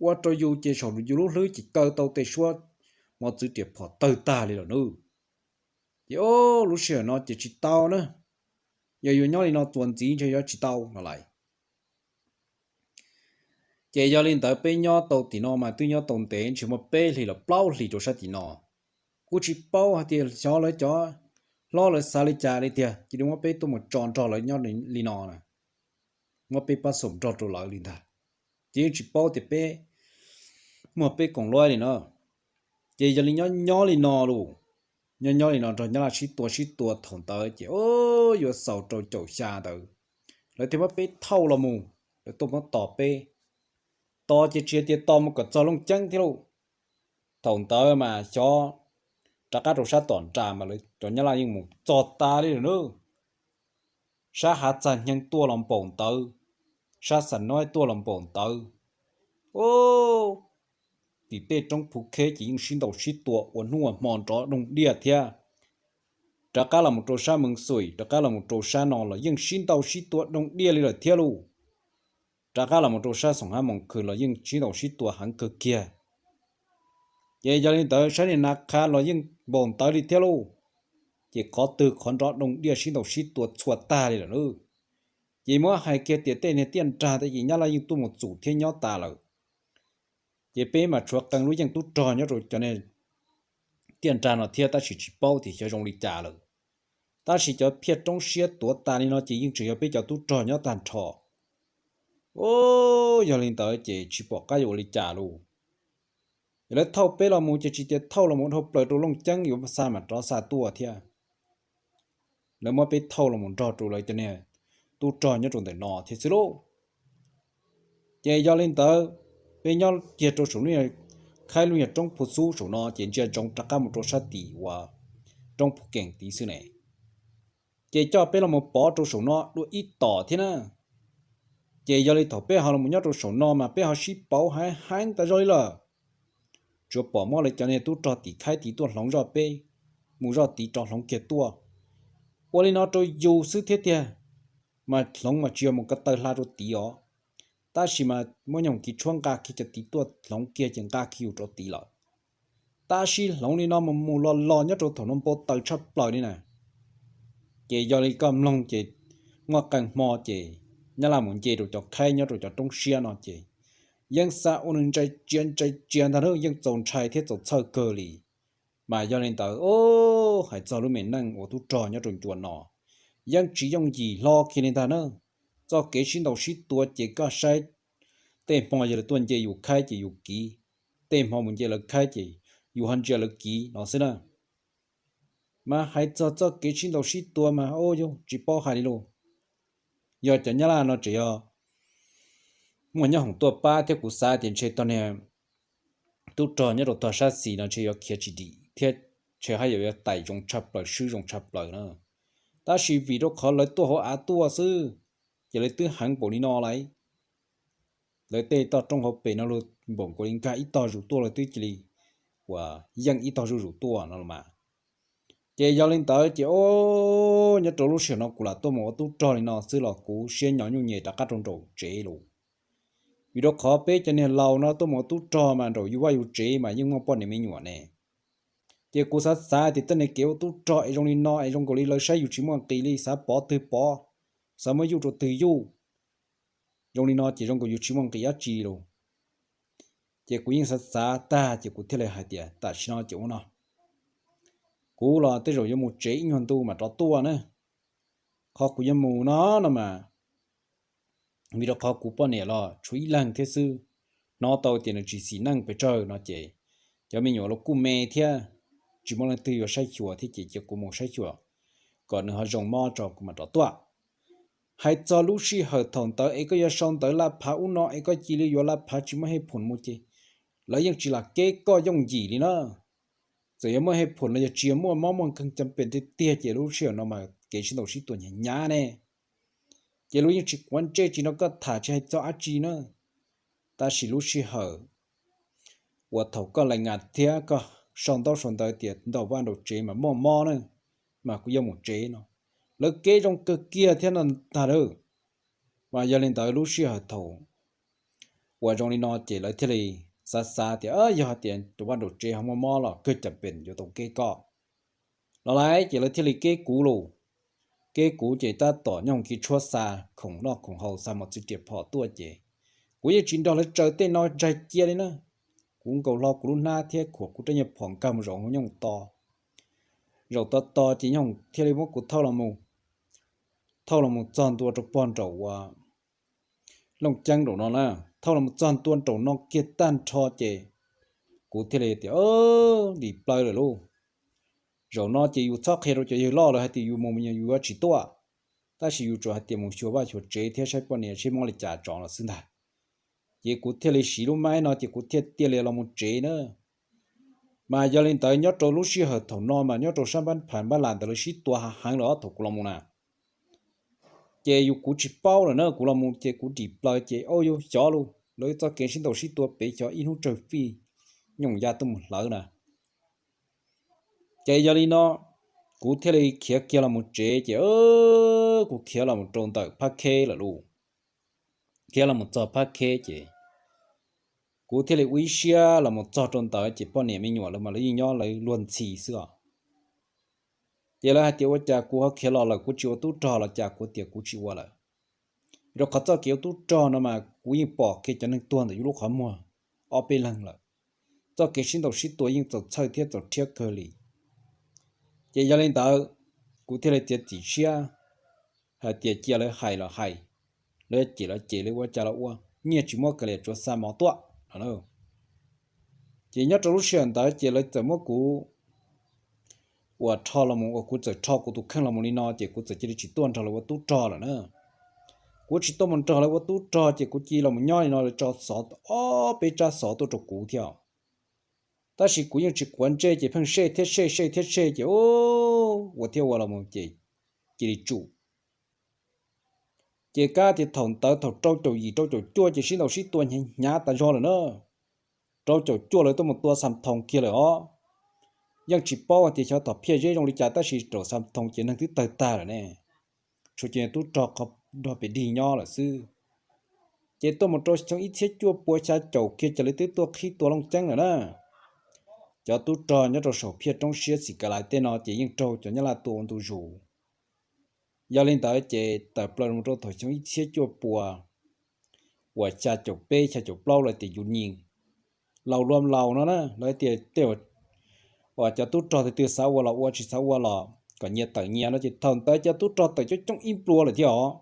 Ua rau yus ces saum yus lub hlwb ces kaw tau tej suab mos txwv riam phom tawg tag li lawm nawb. Ces lub sij hawm no ces tsis tau na, yog yuav nyob li no txuas ntxiv ntshe yuav tsis tau no lawm. Ces yog li ntawd peb nyob tau tim no mas twb nyob tau ntev ntshe muaj peb hlis los plaub hlis rau sab tim no. Kuv tsis paub hais tias xyov lawv cov hlob lawv xav li cas li tiag cia li muab peb tuaj mus tso nrog lawv nyob li no na, muab peb pab xoom nrog rau lawv li ntag. Ces yeej tsis paub tias peb muaj peb koom luab li no. Ces yog li nyob nyob li no lauj, nyob nyob li no nrog Nyab Laj sib tua sib tua thaum ntawd ces yuav xaus rau caum xya ntawd, lawv thiaj muab peb thauj los mus, lawv tuaj muab tos peb. Tos ces tsis hais tias tos mus kom txog Looj Ceeb thiab lauj. Thaum ntawd mas xyov rov qab rau sab tom nras mas lawv cov Nyab Laj yeej mus txog tas li lawm nawb. Sab Hav Txag Nyeeg tuaj los npaum ntawd, sab Xam Noib tuaj los npaum ntawd. Tim tej roob Phu Kheb ces yeej sib ntaus sib tua ua hnub ua hmo nrov doog diaj thiab. Rov qab los mus rau sab Mees Xuim, rov qab los mus rau sab no los yeej sib ntaus sib tua doog diaj li lawm thiab lauj. Rov qab los mus rau sab Xoom Hab Moos Khw los yeej sib ntaus sib tua heev kawg kiag. Ces yog li ntawd sab niag Nav Qha los yeej npaum ntawd li thiab lauj. Ces qhov twg qhov nrov doog diaj sib ntaus sib tua txhua tag li lawm lauj. Ces muab hais kiag tias tej niag tiaj nrag tej ces Nyab Laj yeej tuaj mus txum thiab nyob tas lawm. Ces peb mas tshuav qee lub yeej tub rog nyob rau cov niag tiaj nrag no thiab tab sis tsis paub tias xyov zoo li cas lawm. Tab sis cov phiaj roob siab tuav tas li no ces yeej tseem yog peb cov tub rog nyob tag nrho. Yog li ntawd ces tsis pom qab yuav ua li cas lauj. Lawv thauj peb los mus ces tsis tias thauj los mus dhau plaws rau Looj Ceeb yuav xa mam rov xa tuaj thiab. Lawv muab peb thauj los mus nrog rau lawv cov niag tub rog nyob rau ntawm no thiab xwb lauj. Ces yog li ntawd, peb nyob kiag rau saum lub, khaib lub nyuag roob Phu Xub saum no ces ntsia ntsoov rov qab mus rau sab tim uas roob Phu Kees tid xwb ne. Ces coj peb los mus pov rau saum no dua ib tom thiab na. Ces yog li thaum peb ho los nyob rau saum no mas peb ho sib pauv heev heev tas zog li lawm. Tsuas pom muaj lawv cov niag tub rog tim khaib tid tuaj hloov zoj peb, mus zoj tid rov hloov kiag tuaj. Ua li no rau yus xwb thiab tiag, mas hloov mas tsis yog mus ko taw hla rau tid os, tab sis mas muab nyooj kiv tshuab nqa kiag cov tid tuaj hloov kiag ces nqa kiag yus rau tid lawm. Tab sis hloov li no mus mus los los nyob rau thaum no npau taws tshaj plaws li na. Ces yog li koj mloog ces muaj qee hmo ces Nyab Laj mus nce rau cov khaib nyob rau cov roob siab no ces yeej xa ua nws ntsais tsia ntsais tsia ntag na, yeej txaus ntshai thiab txaus txhawj kawg li. Mas yog li ntawd, hais txog lub me neej ua tub rog nyob rau ncua no yeej tsis yooj yim hlo kiag li ntag na. Txoj kev sib ntaus sib tua ces koj saib, tej hmo yog lawv tuaj nce yus khaib ces yus kiv, tej hmo mus nce lawv khaib ces yus ho ntsia lawv kiv no xwb na. Mas hais txog txoj kev sib ntaus sib tua mas ua yus tsis paub hais li lauj. Yog cov Nyab Laj no tseem yog muaj nyob hoom tuaj pab thiab kuv xav tias ntshe tog niag tub rog nyob rau tog sab xis no ntshe yuav khiav tsis dim thiab ntshe haj yam yuav tais zoo tshaj plaws swb zoo tshaj plaws na. Tab sis vim rau qhov lawv tuaj hauv av tuaj xwb, ces lawv twb heev npaum li no lawm. Lawv tej toj roob hauv pes no luag npaum nkaus li nkag ib tog zus tuaj lawv twb cia li uas yeej ib tog zuj zus tuaj no los mas. Ces yog li ntawd ces o, nyob rau lub sij hawm no kuv lam tuaj mus ua tub rog li no xwb los kuv siab nyo nyuj nyem rov qab rau nraum tsev lauj. Vim rau qhov peb cov niag laus no tuaj mus ua tub rog mas nraum yus vaj yus tsev mas yeej muaj poj niam me nyuam ne. Ces kuv xav xav tias tej niag kev ua tub rog es zoo li no es zoo nkaus li lawv saib yus tsis muaj nqis li, xav pov twg pov, xav muab yuj rau twg yuj. Zoo li no ces zoo nkaus yuav tsis muaj nqis dab tsi li los. Ces kuv yeej xav xav tag ces kuv thiaj li hais tias tam sim no ces ua no, kuv los tej zaum yuav mus tsev ib nyuag ntu mam rov tuaj na. Qhov kuv yuav mus no no mas vim rau qhov kuv poj niam los tshuav ib leeg thiab xwb, hnov tau tias nws tsis xis neej pes tsawg no ces cov me nyuam los kuj me thiab, tsis muaj leej twg yuav saib xyuas thiab ces cia kuv mus saib xyuas kom nws ho zoo mob tso kuv mam rov tuaj. Hais txog lub sij hawm thaum ntawd es koj yuav sau ntawv laj phav ub no es koj cia li yuav laj phav tsis muaj hej phom mus ces lawv yeej tsis lam keb koj yooj yim li na. Txawm yuav muaj hej phom los yog tsis muaj mob muaj nkeeg cam pem tiag tiag ces lub sij hawm no mas kev sib ntaus sib tua hnyav hnyav ne. Ces luag yeej tsis quav ntsej tsis nrog koj tham tsis hais txog dab tsi na. Tab sis lub sij hawm uas thaum koj lais ngas thiab koj sau ntaub sau ntawv tias ntaus vaj ntaus tsev mas muaj mob na, mas kuv yuav mus tsev no, lawv keb zoo kawg kiag thiab no ntag lauj. Mas yog li ntawd lub sij hawm thaum uas zoo li no ces lawv thiaj li xav xav tias yog hais tias rau vaj nraum tsev ho muaj mob los kawg cam pem yuav tau keb koj los lawm ces lawv thiaj li keb kuv lauj. Keb kuv ces tab tom nyob hauv kev tshuab xa khoom noj khoom haus xa mos txwv riam phom tuaj ces kuv yeej tsis nrog lawv tsaws tej no ntsaig cia li na. Kuv nkaus hlo kuv lub hnab thiab khuam kuv rab nyuag phom nkag mus zaum hauv nyooj to. Zaum to to ces nyooj thiaj li muab kuv thauj los mus, thauj los mus txog ntua rau pog nraum uas Looj Ceeb nraum no na, thauj los mus txog ntua nraum no kiag tag nrho ces kuv thiaj li tias dim plaws lawm lauj. Zaum no ces yus txhob qhia rau cov yawg loj lawv hais tias yus mus yus yuav tsis tuaj, tab sis yus tsuas hais tias mus xyuas vaj xyuas tsev thiab saib poj niam seb mob li cas tso los xwb ntag. Ces kuv thiaj li siv lub maib no ces kuv thiaj cia li los mus tsev na. Mas yog li ntawd nyob rau lub sij hawm thaum no mas nyob rau sab npab phav npab las ntawd lawv sib tua heev lawm thaum kuv los mus na. Ces yus kuv tsis paub lawm na, kuv los mus ces kuv dim plaws ces au yus xyov lauj, lawv txoj kev sib ntaus sib tua pem xyov ib hnub tsawg fij nyooj ya tuaj mus hlawv na. Ces yog li no kuv thiaj li khiav kiag los mus tsev ces kuv khiav los mus rau ntawm Phab Kheb lawm lauj. Khiav los mus txog Phab Kheb ces kuv thiaj li ua ib siab los mus txog rau ntawd ces poj niam me nyuam lawv mas lawv yeej nyob lawv luag ntxhi xwb os. Ces lawv hais tias ua cas kuv ho khiav los lawm kuv tsis ua tub rog los cas, kuv tias kuv tsis ua lawm. Rau qhov txoj kev ua tub rog no mas kuv yeej pom kiag cov neeg tuag ntawm yus lub qhov muag ob peb leeg lawm. Txoj kev sib ntaus sib tua yeej txaus txhawj thiab txaus rhiab kawg li. Ces yog li ntawd kuv thiaj li txiav txim siab hais tias cia lawv hais los hais, lawv cem los cem, lawv ua cas los ua, nyiaj tsis muab kav liam tsuav xa mov tuaj no. Ces nyob rau lub sij hawm ntawd ces lawv txawm muab kuv uas rho los mus, uas kuv txawm rho kuv tus kheej los mus li no ces kuv txawm cia li tsis tuaj nrog lawv ua tub rog lawm na. Kuv tsis tuaj mus nrog lawv ua tub rog ces kuv cia li los mus nyob li no, lawv tso xov ob peb tsab xov tuaj rau kuv thiab. Tab sis kuv yeej tsis quav ntsej ces pheej sej thiab sej sej thiab sej ces ua thiab ua los mus ces cia li tsum. Ces kab tias thaum ntawd thaum rau caum yim rau caum cuaj ces sib ntaus sib tua hnyav hnyav tas zog lawm na. Rau caum cuaj lawv tuaj mus tua Xam Thoos kiag lawm os. Yeej tsis paub hais tias xyov tom Phiaj Zeb zoo li cas tab sis rau Xam Thoos ces neeg twb tawg tag lawm ne. Tshuav cov tub rog qhov nrog pem dig nyob lawm xwb. Ces tuaj mus rau xyoo ib txhiab cuaj pua xya caum kiag ces lawv twb tuaj qhib tua Looj Ceeb lawm na. Cov tub rog nyob rau saum Phiaj Roob Siab Xim Kas Lais tej no ces yeej raug cov Nyab Laj tua ua ntu zus. Yog li ntawd ces tawm plaws mus rau thaum xyoo ib txhiab cuaj pua uas xya caum peb xya caum plaub lawv tias yus nyeem laus luam laus no na, lawv tias tej uas cov tub rog twg twg xav ua los ua, tsis xav ua los kom nyias tawm nyias no ces thaum ntawd cov tub rog tawm coob coob ib nplua lawm thiab os.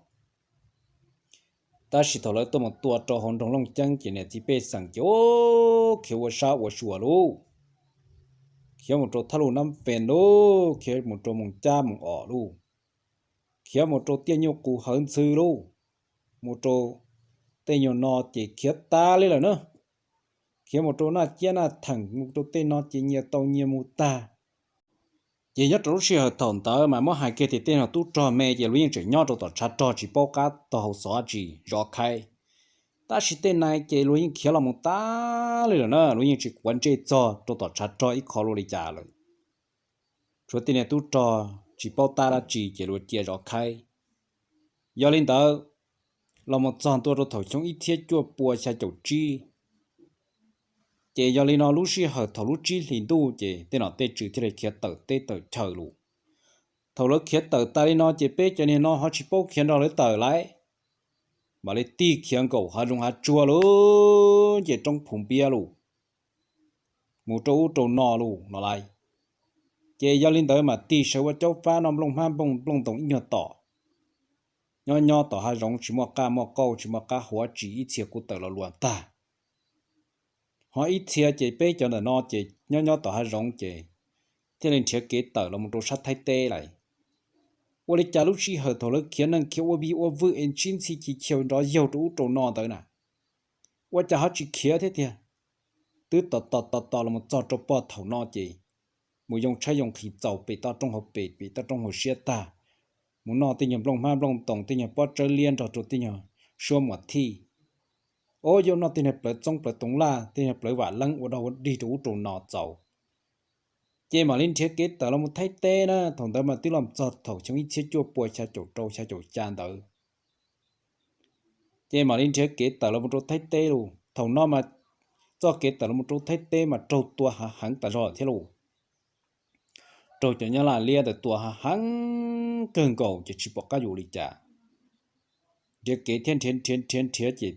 Tab sis thaum lawv tuaj mus tua rau hauv nroog Looj Ceeb ces niam txiv pej xeem ces khiav ua sab ua sua lauj. Khiav mus rau Thaj Luj Nab Fees lauj, khiav mus rau Moos Cab Moos Om lauj, khiav mus rau Tiaj Nyuj Qus Hawv Ntxhw lauj, mus rau tej nyuag no ces khiav tas li lawm na. Khiav mus rau Naj Ciab Naj Theem, mus rau tej no ces nyias tau nyias mus tag. Ces nyob rau lub sij hawm thaum ntawd mas muab hais kiag tias tej no tub rog me ces luag yeej tseem nyob rau tom tshav rog tsis paub qab taug hau xov dab tsi zov khaib. Tab sis tej nai ces luag yeej khiav los mus tas li lawm na, luag yeej tsis quav ntsej txog rau tom tshav rog ib qho luaj li cas lawm. Tshuav tej niag tub rog tsis paub tab dab tsi ces luag cia zov khaib. Yog li ntawd, los mus txog ntua rau thaum xyoo ib txhiab cuaj pua xya caum tsib, ces yog li no lub sij hawm thaum lub tsib hlis ntuj ces tej nom tej tswv thiaj li khiav tawm teb tawm chaw lawm. Thaum lawv khiav tawm tas li no ces peb cov niag no ho tsis paub khiav nrog lawv tawm lauj. mam li tig khiav nkaum hav zoov hav tsuag lawm ces roob phu npiab lawm, mus rau ub rau no lawm no lauj. Ces yog li ntawd mam tig sawv ua caub fab noj nplooj hmab nplooj ntoos ib nyuag tom. Nyob nyob tom hav zoov tsis muaj qaj muaj qauj tsis muaj qab hau tsi, ib txhia kuj tawm los luas tag. Ho ib txhia ces peb cov ntawm no ces nyob nyob tom hav zoov ces thiaj li nrhiav kev tawm los mus rau sab Thaib teb lawm. Ua li cas lub sij hawm thaum lawv khiav neeg khiav ua vij ua vwj es sib ntxhi ci chau nrov yaug rau ub rau no ntawd na, ua cas ho tsis khiav thiab tiag. Twb tos tos tos tos los mus txog rau pog thaum no ces mus yoo tshaib yoo qhis txaus pem toj roob hauv pes pem toj roob hauv siab tag, mus noj tej nyuag nplooj hmab nplooj ntoos tej nyuag pob tsawb liab nrog rau tej nyuag suab muas thij. Ua yuav noj tej nyuag plawv txoob plawv toov laj tej nyuag plawv vam leeb ua dog ua dig rau ub rau no txaus. Ces mam li nrhiav kev tawm los mus Thaib teb na, thaum ntawd mas twb los txog thaum xyoo ib txhiab cuaj pua xya caum rau xya caum xya ntawd. Ces mam li nrhiav kev tawm los mus rau Thaib teb lawm. Thaum no mas txoj kev tawm los mus rau Thaib teb mas raug tua hav heev tas zog thiab lawm. Raug cov nyab laj liab ntawd tua hav heev kawg nkaus ces tsis pom qab yuav ua li cas. Nrhiav kev thiab nrhiav nrhiav nrhiav nrhiav ces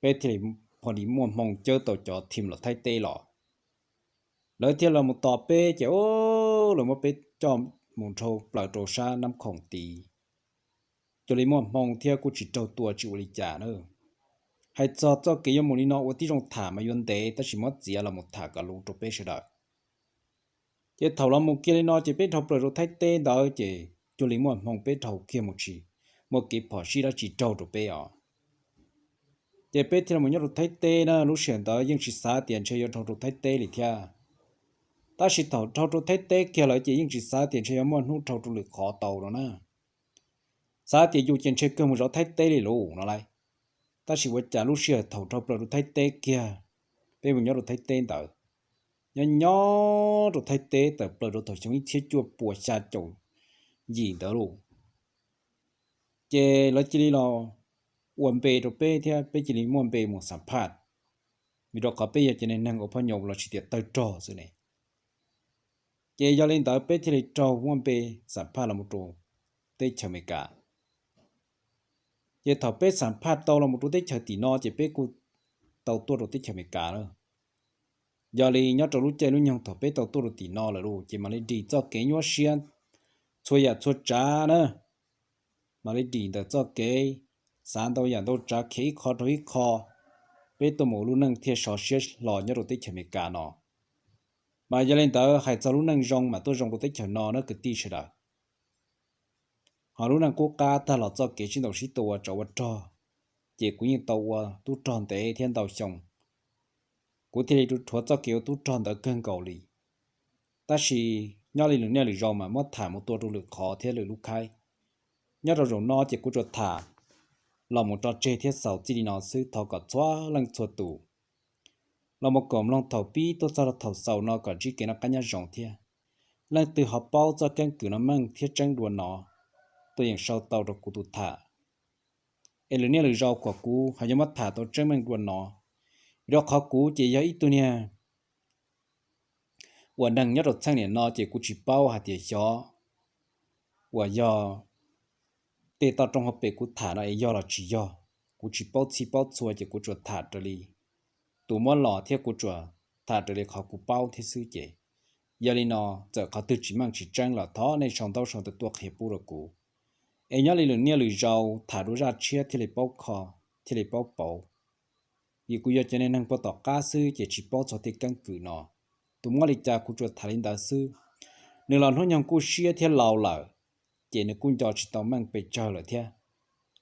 peb thiaj li pho li muaj hmoo cawb tau cov thim los Thaib teb los. Lawv thiaj los mus tos peb ces lawv muab peb coj mus dhau plaws rau sab Nab Khoom tid. Cuag li muaj hmoo thiab kuj tsis raug tua tsis ua li cas na. Hais txog txoj kev yuav mus li no ua tib zoo tham mas yuav ntev tab sis muab txiav los mus tham kom zoo rau peb sawv daws. Ces thaum los mus kiag li no ces peb dhau plaws rau Thaib teb ntawd ces cuag li muaj hmoo peb dhau kiag mus tsis muaj kev phom sij dab tsi raug rau peb os. Ces peb thiaj los nyob rau Thaib teb na, lub sij hawm ntawd yeej tsis xav tias ntshe yuav dhau rau Thaib teb li thiab. Tab sis thaum dhau rau Thaib teb kiag lawm ces yeej tsis xav tias ntshe yuav muaj hnub dhau rau lwm qhov tau no na. Xav tias yus ces ntshe kawg mus zov Thaib teb li lawm no lauj. Tab sis ua cas lub sij hawm thaum dhau plaws rau Thaib teb kiag, peb mus nyob rau Thaib teb ntawd, nyob nyob rau Thaib teb tawm plaws rau thaum xyoo ib txhiab cuaj pua xya caum yim ntawd lauj, ces lawv cia li los ua npe rau peb thiab peb cia li muaj npe mus xam phaj, vim rau qhov peb yog cov neeg ua poj nyob los tsis tias tawg rog xwb ne. Ces yog li ntawd peb thiaj li raug muaj npe xam phaj los mus rau teb chaws Amelikas. Ces thaum peb xam phaj tau los mus rau teb chaws tim no ces peb kuj tau tuaj rau teb chaws Amelikas lawm. Yog li nyob rau lub caij lub nyoog thaum peb tau tuaj rau tim no lawm lauj ces mam li dim txoj kev nyuaj siab txhua yam txhua tsav na, mam li dim ntawm txoj kev xav ntau yam ntau tsav khiav ib qho rau ib qho, peb tuaj mus ua lub neej thiaj sov siab hlo nyob rau teb chaws Amelikas no. Mas yog li ntawd hais txog lub neej zoo mas tuaj zoo rau teb chaws no na kwv tij sawv daws. Ho lub neej qub qab tag los txoj kev sib ntaus sib tua tsov ua rog, ces kuv yeej tau ua tub rog ntev thiab ntau xyoo, kuv thiaj li rhuav txoj kev ua tub rog ntawd kawg nkaus li. Tab sis nyob li lwm niaj lwm zaus mas muab tham mus tua rau lwm qhov thiab lwm lub khaib. Nyob rau zaum no ces kuv tsuas tham los mus tso tseg thiab xaus txij li no xwb, thov kom txhua leej txhua tus los mus koom mloog thaum pib tuaj txog rau thaum xaus no kom ntsib kev noj qab nyob zoo thiab. Leej twg ho paub txoj keeb kwm no meej thiab tseeb dua no, tuaj yeem sau tau rau kuv tus tham. Es lwm niaj lwm zaus kom kuv ho yuav muab tham tau tseeb meej dua no, vim rau qhov kuv ces yog ib tug niag uas neeg nyob rau txheej niam no ces kuv tsis paub hais tias xyov uas yog tej toj roob hauv pes kuv tham no es yog los tsis yog. Kuv tsis paub txhij paub txhua ces kuv tsuas tham raws li tus muab los thiab kuv tsuas tham raws li qhov kuv paub thiab xwb ces. Yog li no, txawm qhov twg tsis meej tsis tseeb los thov nej sau ntaub sau ntawv tuaj qhia pub rau kuv, es nyob li lwm niaj lwm zaus tham dua zaj tshiab thiaj li paub kho, thiaj li paub pauv. Vim kuv yog cov niag neeg puag tom qab xwb ces tsis paub txog tej keeb kwm no. Tus muab li cas kuv tsuas tham li ntawd xwb. Nws los hnub nyoog kuj siab thiab laus lawm, ces nws kuj nco tsis tau meej pes tsawg lawm thiab.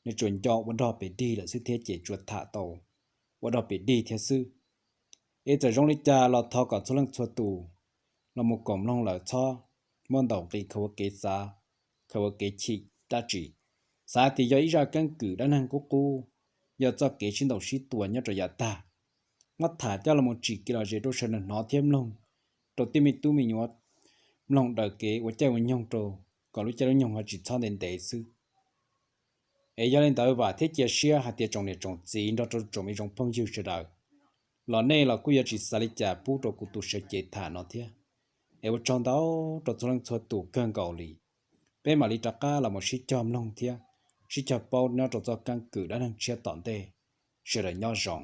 Nws tsuas nco ua dog pes dig lawm xwb thiab ces tsuas tham tau ua dog pes dig thiab xwb. Es txawm zoo li cas los thov kom txhua leej txhua tus los mus koom mloog lawm txhob muab ntaus nqi khaws ua kev xav, khaws ua kev chim dab tsi. Xav tias yog ib zaj keeb kwm dab neeg qub qub, yog txoj kev sib ntaus sib tua nyob rau yav tag, muab tham coj los mus tsim kev lom zem rau sawv daws hnov thiab mloog, rau tej me tub me nyuam mloog daws kev ua caij ua nyoog rau, kom lub caij lub nyoog ho tsis txhob ntev ntev xwb. Es yog li ntawd vam thiab cia siab hais tias tsoom niam tsoom txiv nrog rau tsoom me zoo phooj ywg sawv daws, los nej los kuj yuav tsis xav li cas pub rau kuv tus sawv cev tham no thiab. Es ua tsaug ntau rau txhua leej txhua tus kawg nkaus li. Peb mam li rov qab los mus sib cog mloog thiab Sib cog paub nyob rau txoj keeb kwm dab neeg tshiab tom ntej. Sawv daws nyob zoo.